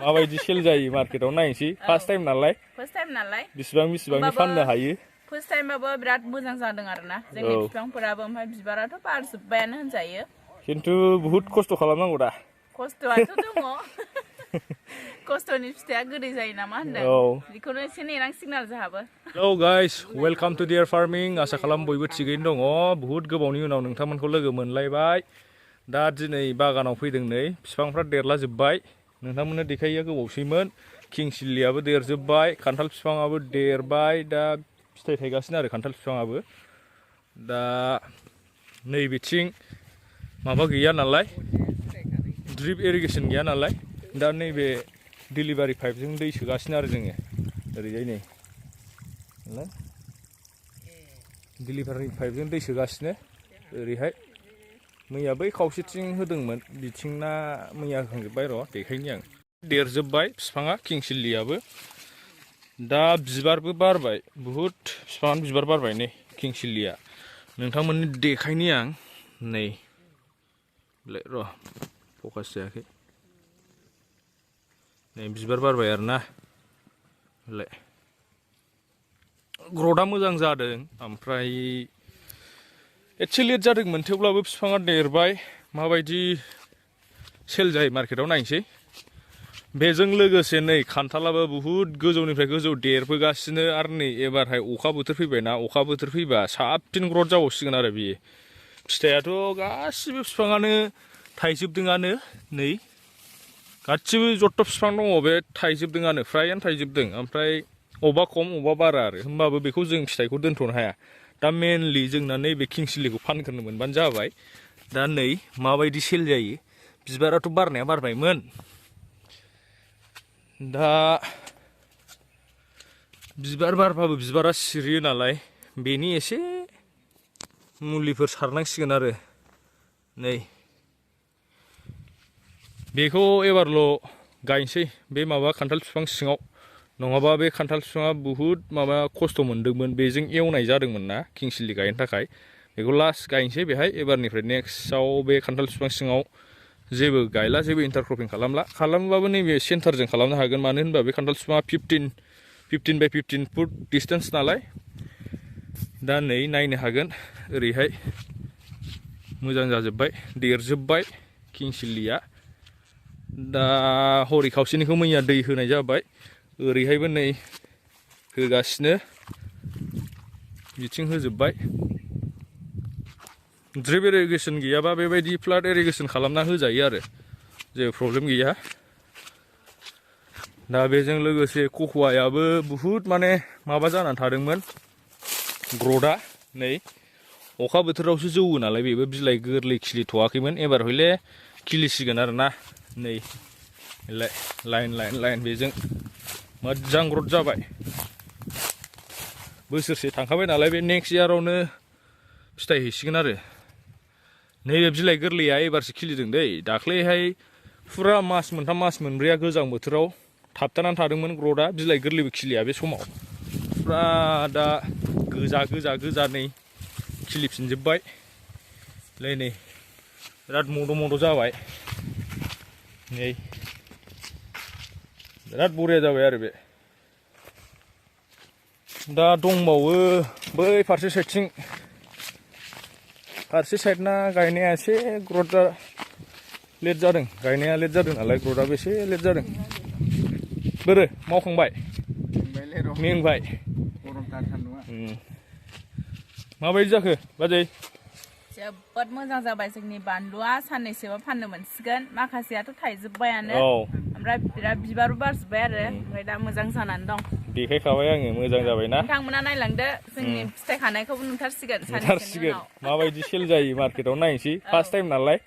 माबायदि सेल जायो मार्केटाव नायनोसै फार्स्ट टाइम नालाय बिसिबांनि फाननो हायो फार्स्ट टाइमबाबो बिराद मोजां जादों आरोना जोंनि बिफांफोराबो ओमफ्राय बिबाराथ' बारजोब्बायानो होनजायो खिन्थु बहुत खस्थ' खालामनांगौ दा खस्थ'आथ' दङ खस्थ'नि फिथाइया गोदै जायो नामा होनदों बेखौनो एसे नेनांसिगोन आरो जोंहाबो hello guys welcome to dear farming आसा खालाम बयबो थिगैनो दङ बहुत गोबावनि उनाव नोंथांमोनखौ लोगो मोनलायबाय दा दिनै बागानाव फैदों नै बिफांफ्रा देरलाजोब्बाय नोंथांमोननो देखायैया गोबावसैमोन किं चिल्लियाबो देरजोब्बाय खान्थाल बिफाङाबो देरबाय दा फिथाइ थायगासिनो आरो खान्थाल बिफाङाबो दा नैबेथिं माबा गैया नालाय ड्रिप इरिगेसन गैया नालाय दा नैबे डिलिभारि पाइपजों दै सोगासिनो आरो जोङो ओरैजाय नै डिलिभारि पाइपजों दै सोगासिनो ओरैहाय मैया बै खावसेथिं होदोंमोन बिथिंना मैया होखांजोब्बाय र' देखायनि आं देरजोब्बाय बिफाङा किं चिल्लियाबो दा बिबारबो बारबाय बुहुद बिफाङानो बिबार बारबाय नै किं चिल्लिया नोंथांमोननि देखायनि आं नै र' फकास जायाखै नै बिबार बारबाय आरोना ग्रथआ मोजां जादों ओमफ्राय एसे लेट जादोंमोन थेवब्लाबो बिफाङा देरबाय माबायदि सेल जायो मार्केटाव नायनोसै बेजों लोगोसे नै खान्थालाबो बुहुद गोजौनिफ्राय गोजौ देरबोगासिनो आरो नै एबारहाय अखा बोथोर फैबायना अखा बोथोर फैबा साबसिन ग्रथ जाबावसिगोन आरो बियो फिथाइयाथ' गासिबो बिफाङानो थाइजोबदोंआनो नै गासिबो जत्थ' बिफां दङ बे थाइजोबदोंआनो फ्रायानो थाइजोबदों ओमफ्राय अबा खम अबा बारा आरो होमबाबो बेखौ जों फिथाइखौ दोनथ'नो हाया दा मेनलि जोंना नैबे किं चिल्लिखौ फानग्रोनो मोनबानो जाबाय दा नै माबायदि सेल जायो बिबाराथ' बारनाया बारबायमोन दा बिबार बारबाबो बिबारा सिरियो नालाय बेनि एसे मुलिफोर सारनांसिगोन आरो नै बेखौ एबारल' गायनोसै बे माबा खान्थाल बिफां सिङाव नङाबा बे खान्थाल बिफाङा बुहुद माबा खस्थ' मोनदोंमोन बेजों एवनाय जादोंमोन ना किं चिल्लि गायनो थाखाय बेखौ लास्ट गायनोसै बेहाय एबारनिफ्राय नेक्स्टआव बे खान्थाल बिफां सिङाव जेबो गायला जेबो इन्टारक्रपिं खालामोबाबो नैबे सेन्टारजों खालामनो हागोन मानो होनबा बे खान्थाल बिफाङा 15 बाय 15 फुट डिसटेन्स नालाय दा नै नायनो हागोन ओरैहाय मोजां जाजोब्बाय देरजोब्बाय किं चिल्लिया दा हरै खावसेनिखौ मैया दै होनाय जाबाय ओरैहायबो नै होगासिनो बिथिं होजोब्बाय ड्रिप इरिगेसन गैयाबा बेबायदि फ्लाड इरिगेसन खालामना होजायो आरो जेबो प्रब्लेम गैया दा बेजों लोगोसे कक'वायाबो बुहुद माने माबा जानानै थादोंमोन ग्रथआ नै अखा बोथोरावसो जौवो नालाय बेबो बिलाइ गोरलै खिलिथ'वाखैमोन एबार हयले खिलिसिगोन आरोना नै लाइन बेजों मोजां ग्रथ जाबाय बोसोरसे थांखाबाय नालाय बे नेक्स्ट इयारावनो फिथाइ हैसिगोन आरो नैबे बिलाइ गोरलैया एबारसो खिलिदों दै दाख्लैहाय फुरा मास मोनथाम मास मोनब्रैया गोजां बोथोराव थाबथानानै थादोंमोन ग्रथआ बिलाइ गोरलैबो खिलिया बे समाव फुरा दा गोजा नै खिलिफिनजोब्बाय नै बिराद मद' जाबाय नै बिराद बरिया जाबाय आरो बे दा दंबावो बै फारसे साइडना गायनाया एसे ग्रथआ लेट जादों गायनाया लेट जादों नालाय ग्रथआबो एसे लेट जादों बोरो मावखांबाय मेंबाय माबायदि जाखो बाजै जोबोद मोजां जाबाय जोंनि बानलुआ साननैसोबा फाननो मोनसिगोन माखासेयाथ' थाइजोब्बायानो ओमफ्राय बिराद बिबारबो बारजोब्बाय आरो ओमफ्राय दा मोजां जानानै दं देखायखाबाय आङो मोजां जाबायना नोंथांमोना नायलांदो जोंनि फिथाइ खानायखौबो नुथारसिगोन माबायदि सेल जायो मार्केटाव नायनोसै फार्स्ट टाइम नालाय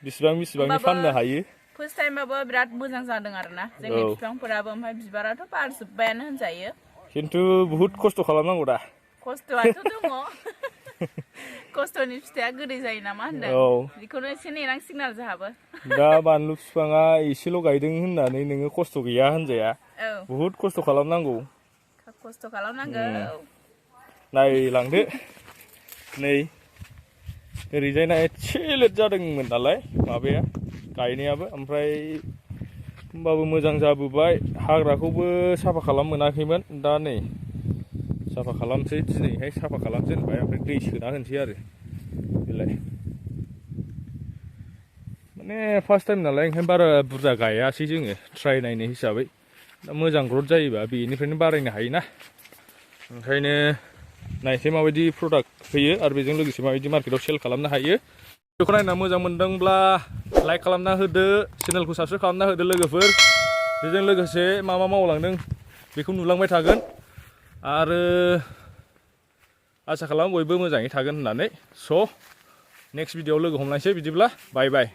बिसिबांनि फाननो हायो फार्स्ट टाइमबाबो बिराद मोजां जादों आरोना जोंनि बिफांफोराबो ओमफ्राय बिबाराथ' बारजोब्बायानो होनजायो खिन्थु बुहुद खस्थ' खालामनांगौ दा खस्थ'आथ' दङ खस्थ'नि फिथाइया गोदै जायो नामा होनदों बेखौनो एसे नेनांसिगोन आरो जोंहाबो दा बानलु बिफाङा एसेल' गायदों होननानै नोङो खस्थ' गैया होनजाया बुहुद खस्थ' खालामनांगौ नायलांदो नै ओरैजायना एसे लेट जादोंमोन नालाय माबाया गायनायाबो ओमफ्राय होमबाबो मोजां जाबोबाय हाग्राखौबो साफा खालाम मोनाखैमोन दा नै साफा खालामसै दिनैहाय साफा खालामजेनबाय ओमफ्राय दै सोना होनोसै आरो बेलाय माने फार्स्ट टाइम नालाय ओंखायनो बारा बुरजा गायासै जोङो ट्राइ नायनो हिसाबै दा मोजां ग्रथ जायोबा बेनिफ्रायनो बारायनो हायोना ओंखायनो नायसै माबायदि प्रडाक्ट होयो आरो बेजों लोगोसे माबायदि मार्केटाव सेल खालामनो हायो बेखौ नायना मोजां मोनदोंब्ला लाइक खालामना होदो चेनेलखौ साबस्क्राइब खालामना होदो लोगोफोर बेजों लोगोसे मा मा मावलांदों बेखौ नुलांबाय थागोन आरो आसा खालामो बयबो मोजाङै थागोन होननानै स' नेक्स्ट भिडिअआव लोगो हमलायसै बिदिब्ला बाय बाय